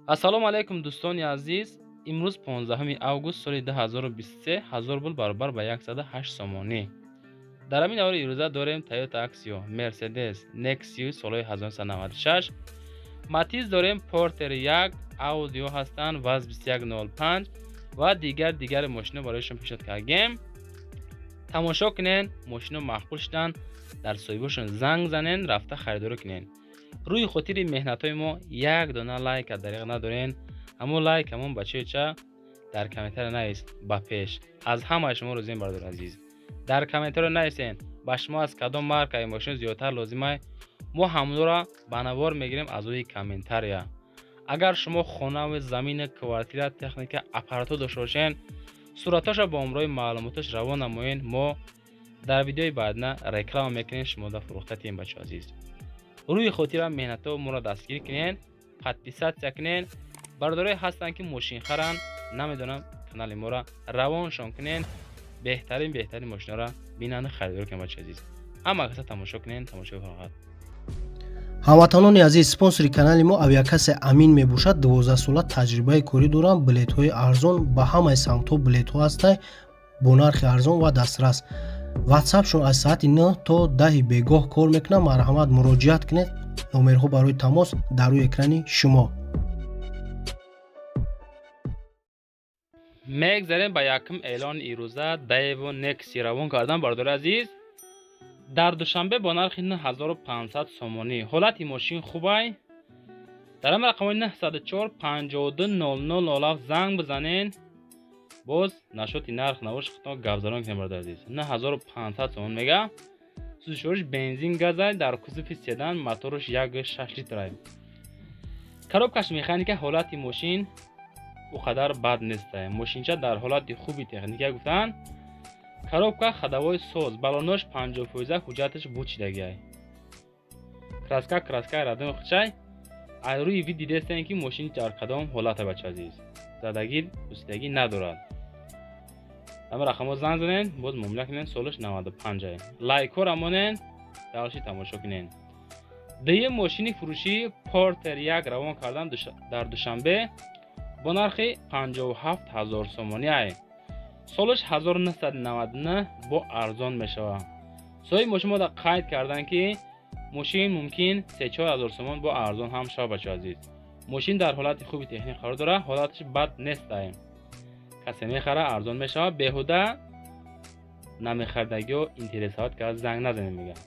Ассалому алайкум, дӯстони азиз. Имрӯз 15 август соли 2023, 1000 рубл баробар ба 108 сомонӣ. Дар ҳамин даври ирӯза дорем Toyota Axio, Mercedes, Nexia солҳои 1996, Matiz дорем, Porter 1, Audi ҳастанд, ВАЗ 2105 ва дигар мошино барои шумо пешниҳод кардем. Тамошо кунен, мошино маъқул шудан, дар соҳибошон занг занен, рафта харидорӣ кунен. Рӯи хотири меҳнатҳои мо як дона лайка дариқ надорен. Ҳамон лайк, ҳамон бачаеча дар комментария навис ба пеш. Аз ҳамаи шумо розием, бародари азиз. Дар комментария нависен, ба шумо аз кадом маркаи мошин зиёдтар лозимай, мо ҳамонро ба навор мегирем аз рӯи комментария. Агар шумо хонаву замина, квартира, техника, аппаратҳо дошта бошен, суратҳоша бо ҳамроҳи маълумоташ равон намоен, мо дар видеои баъдина реклама мекунем, шумо да фурӯхта тием, бачаҳо азиз. Рӯи хотира меҳнатҳо моро дастгирӣ кунен, подписаться кунен. Бародарое ҳастанд, ки мошинхаранд, намедонам, канали моро равоншон кунен, беҳтарин мошинаро бинанд, харидорӣ кунанд, бачаҳо азиз. Ҳама каса тамошо кунен, тамошои фароғат. Ҳамватанони азиз, спонсори канали мо авиакасса Амин мебошад. 12 сола таҷрибаи корӣ дорам. Билетҳои арзон, ба ҳамаи самтҳо билетҳо ҳастай, бо нархи арзон ва дастрас. Ватсапшон аз соати 9 то 10 бегоҳ кор мекунад. Марҳамат, муроҷиат кунед. Номерҳо барои тамос дар рӯи экрани шумо. Мегзарем ба якум эълони ирӯза. Daewoo Nexia равон кардан, бародари азиз, дар Душанбе бо нархи 9500 сомонӣ. Ҳолати мошин хубай. Дар ҳама рақамҳои 904 52 00 07 занг бизанен, боз нашоти нарх навош худтон гапзанон кунем, бародари азиз. 9500 сомон мега. Сӯзишвориш бензин газай, дар кузови седан, мотораш 1,6 литрай. Коробкаш механика, ҳолати мошин ӯ қадар бад нестай. Мошинча дар ҳолати хуби техника гуфтанд. Коробка ходовой соз, балонош 50%, ҳуҷҷаташ бучидагиай. Краска краскаи радони хучай. Аз рӯи вид дидестем, ки мошин дар кадом ҳолата, бача азиз. Задагӣ, пусидагӣ надорад. Ҳама рақамҳо занг занен, боз муомила кунен, солаш 95 ай. Лайкҳоро монен, дальше тамошо кунен. Дуюм мошини фурӯшӣ Porter 1 равон кардан дар Душанбе бо нархи 57 000 сомонӣ ай. Солаш 1999, бо арзон мешавад. Соҳиби мошин мода қайд карданд, ки мошин мумкин 3-4 ҳазор сомон бо арзон ҳам шавад, бачаҳо азиз. Мошин дар ҳолати хуби техник қарор дорад, ҳолаташ бад нестай. Касе мехара, арзон мешавад, беҳуда намехардагиҳо интересовать кард, занг назанед, мегӯяд.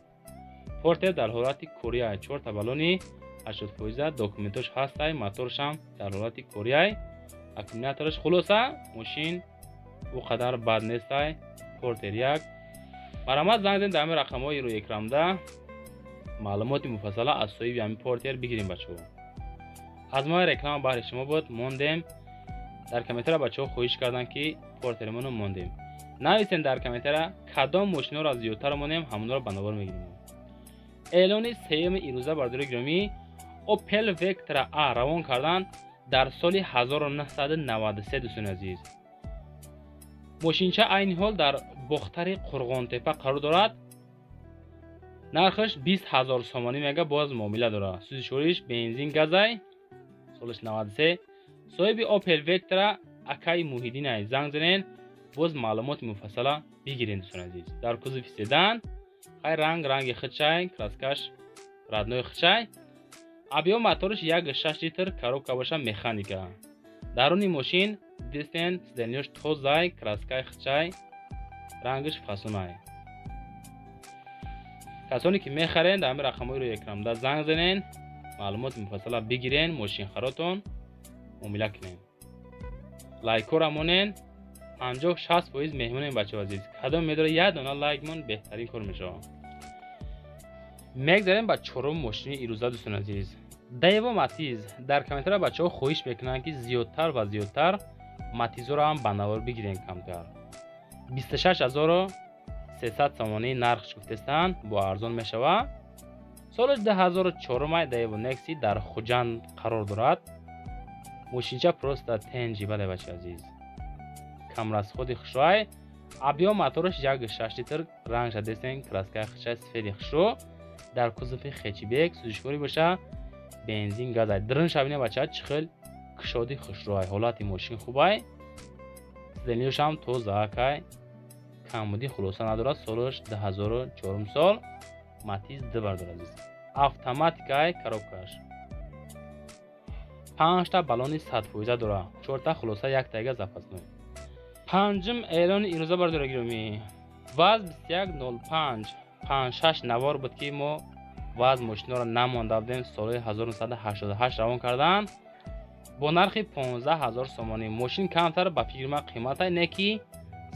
Портер дар ҳолати кория, чорта баллони 80%, документош ҳастай, моторашам дар ҳолати кориай, аккумулятораш. Хулоса, мошин ӯ қадар бад нестай. Портер 1. Марҳамат, занг занед дар ҳамин рақамҳои рӯи экранда, маълумоти муфассала аз соҳиби ҳамин Портер бигирем, бачаҳо. Аз мои реклама баҳри шумо буд, мондем. Дар комментария бачаҳо хоҳиш карданд, ки Портермоно мондем. Нависем дар комментария, кадом мошиноро зиёдтар монем, ҳамонро ба навор мегирем. Эълони сеюми ирӯза, бародари гиромӣ, Opel Vectra A равон кардан дар соли 1993, дӯстони азиз. Мошинча айни ҳол дар Бохтари Қурғонтепа қарор дорад. Нархаш 20 000 сомонӣ мега, боз муомила дорад. Сӯзишвориш бензин газай, солаш 93. Соҳиби Opel Vectra акаи Муҳиддинай, занг занен, боз маълумоти муфассала бигирен, дӯстони азиз. Дар кузови седан, хай, ранг ранги хичай, краскаш родной хичай. Объём мотораш 1,6 литр, коробка боша механика. Даруни мошин дистен, сиденьёш тозай, краскаи хичай, рангаш фасонай. Касоне ки мехарен, дар ҳамин рақамҳои рӯи экранда занг занен, маълумоти муфассала бигирен, мошинхаротон муомила кунен. Лайкҳоро монен, 50-60% меҳмонем, бачаҳо азиз. Кадом медора, як дона лайк мон, беҳтарин кор мешавад. Мегзарем ба чорум мошини ирӯза, дӯстони азиз. Daewoo Matiz. Дар комментария бачаҳо хоҳиш мекунанд, ки зиёдтар ва зиёдтар Матизоро ҳам ба навор бигирем камтар. 26 300 сомонӣ нархш гуфтестанд, бо арзон мешавад. Соли 2004, Daewoo Nexia дар Хуҷанд қарор дорад. Мошинча просто тенҷи, бале, бача азиз. Камрасходи хушрӯай. Объём мотораш 1,6 литр, рангша дестен, краскаи хушай, сфери хушрӯ. Дар кузови хэтчбек, сӯзишворӣ боша бензин газай. Дрын шабина, бача, чӣ хел Кушоди хушрӯай, ҳолати мошин хубай, сиденьяшам тозаакай, камбудӣ хулоса надорад. Солаш 2004 сол, Матиз 2, бардор азиз. Автоматикай, коробкаш панҷта баллони 100% дора, чорта хулоса, яктайга запасной. Панҷум эълони имрӯза, бардора гиромӣ, ВАЗ 2105 56 навор буд, ки мо ВАЗ мошиноро намонда будем. Солҳои 1988 равон кардан бо нархи 15 000 сомонӣ. Мошин камтар ба фикри ман қиматай, не ки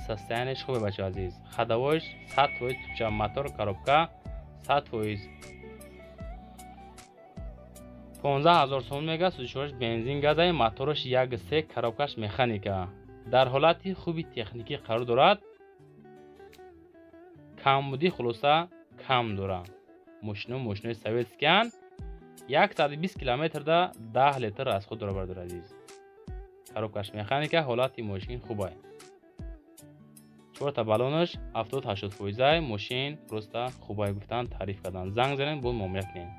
состояниеш хубе, бача азиз. Ходовойш 100% тупча, мотор, коробка 100%. 15 000 сомон мега. Сӯзишвориш бензин, газай, мотораш 1,3, коробкаш механика. Дар ҳолати хуби техникӣ қарор дорад, камбудӣ хулоса кам дорад. Мошино мошинои советскиянд. 120 километрда 10 литр расход дорад, бардор азиз. Коробкаш механика, ҳолати мошин хубай, чорта баллонаш 70-80 фоизай. Мошин просто хубай гуфтан, таъриф кардан. Занг занем, бо муомила кунем.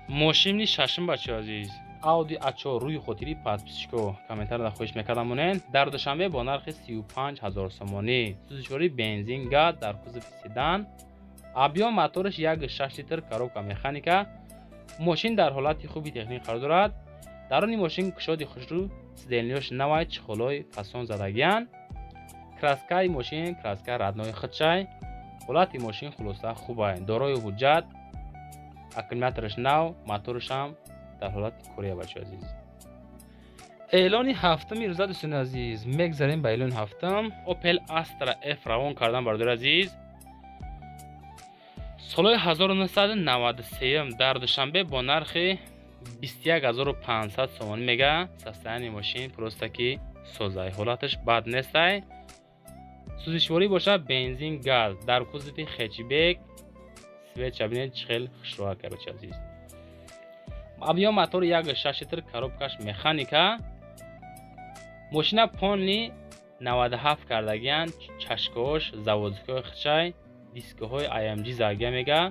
Мошини шашум, бачаи азиз, Ауди А4. Рӯи хотири подписчико комментария хоҳиш мекардам монед. Дар Душанбе бо нархи 35 000 сомонӣ. Сӯзишвории бензин, газ, дар кузови седан, объём мотораш 1,6 литр, коробка механика. Мошин дар ҳолати хуби техникӣ қарор дорад. Даруни мошин кушоди хушрӯ, сиденьяш навай, чехолҳои фасон задагиянд. Краскаи мошин краска родной худшай. Ҳолати мошин хулоса хубай, дорои ҳуҷҷат, аккумулятораш нав, моторашам дар ҳолати кория, бачаи азиз. Эълони ҳафтум ирӯза, дӯстони азиз, мегзарем ба эълони ҳафтум. Opel Astra F равон кардан, бардори азиз, солҳои 1993, дар Душанбе бо нархи 21 500 сомонӣ мега. Состояние мошин просто ки созай, ҳолаташ бад нестай. Сӯзишворӣ бошад бензин, газ, дар кузови хэтчбек. Цветша бинед, чӣ хел хушрӯа, короче азиз. Объём мотори 1,6 литр, коробкаш механика. Мошина полный 97 кардагиянд, чашкаҳош заводской хичай, дискаҳои AMG задагия мега.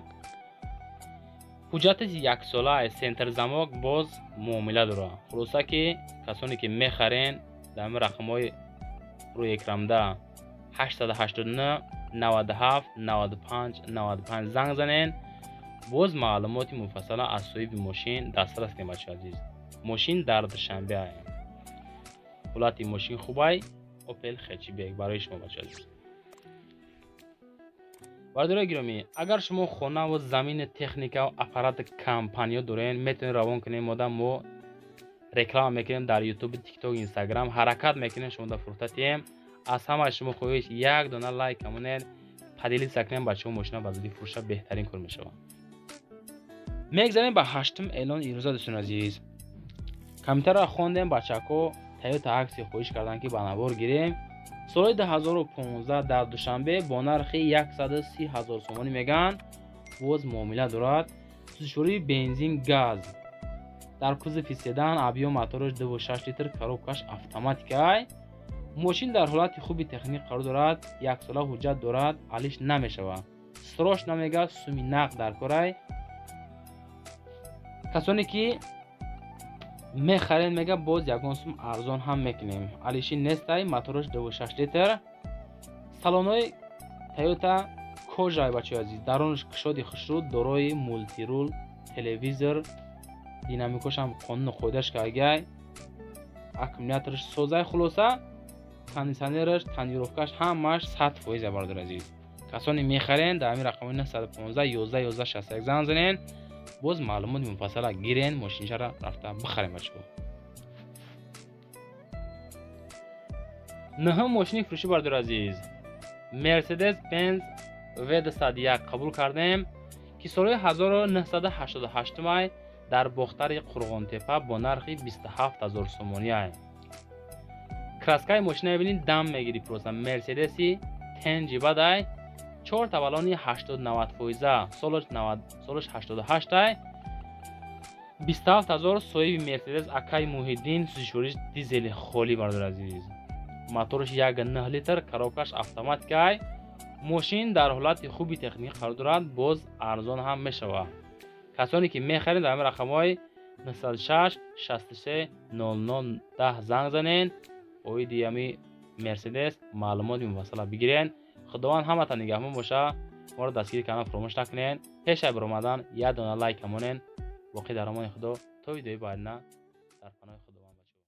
Ҳуҷҷати яксола, центр замок, боз муомила дорад. Хулоса ки касоне ки мехарен, дар ҳамин рақамҳои рӯи экранда 889 97 95 95 занг занен, боз маълумоти муфассала аз соҳиби мошин дастрас кунед, бачаи азиз. Мошин дар Душанбе, ҳолати мошин хубай. Опел хэтчбек барои шумо, бачаи азиз. Бардорои гиромӣ, агар шумо хонаву замини, техникаву аппарати компаниё дорен, метавонед равон кунед. Модам мо реклама мекунем дар Ютуби, Тикток, Инстаграм, ҳаракат мекунем шумо дар фурӯхта тием. Аз ҳамаи шумо хоҳиш, як дона лайк камонед, поделиться кунем, бачаҳо мошина ба зудӣ фурӯша, беҳтарин кор мешавад. Мегзарем ба ҳаштум эълони ирӯза, дӯстони азиз. Комментарро хондем, бачаҳако Тойота Аксия хоҳиш карданд, ки ба навор гирем. Соли 2015, дар Душанбе бо нархи 130 000 сомонӣ мегӯянд, боз муомила дорад. Сӯзишвории бензин, газ, дар кузови седан, объём мотораш 2,6 литр, коробкаш автоматикай. Мошин дар ҳолати хуби техникӣ қарор дорад, яксола ҳуҷҷат дорад, алиш намешавад. Срочно мега, суми нақд дар корай. Касоне ки мехаред, мега, боз ягон сум арзон ҳам мекунем. Алиши нестай, мотораш 2,6 литр. Салонҳои Тойота кожай, бачаи азиз, дарунаш кушоди хушрӯ, дорои мультируль, телевизор, динамикошам қонуну қоидаш кагай, аккумулятораш созай. Хулоса, кондитсионераш, тонировкаш ҳамааш 100%, бародари азиз. Касоне мехарен, дар ҳамин рақамҳои 915 11 11 61 занг занен, боз маълумоти муфассала гирен, мошинчаро рафта бихарем, бачаҳо. Нӯҳум мошини фурӯшӣ, бародари азиз, Мерседес Бенз В201 қабул кардем, ки соли 1988 май, дар Бохтари Қурғонтепа бо нархи 27 000 сомонӣ. Краскаи мошина бибинед, дам мегирӣ просто. Мерседеси тенҷи бадай, чор таваллони 80-90 фоиза, солаш 88 ай, 27 000. Соҳиби Мерседес акай Муҳиддин. Сӯзишвориш дизели холӣ, бародари азиз, мотораш 1,9 литр, коробкаш автоматикай. Мошин дар ҳолати хуби техникӣ қарор дорад, боз арзон ҳам мешавад. Касоне ки мехаред, дар ҳамин рақамҳои 906 63 00 10 занг занен, оиди ами Мерседес маълумоти муфассала бигирен. Худованд ҳаматан нигаҳбон боша. Моро дастгирӣ кардан фаромӯш накунен. Пешай баромадан як дона лайк амонен. Боқӣ дар амони Худо, то видеои баъдина, дар паноҳи Худо.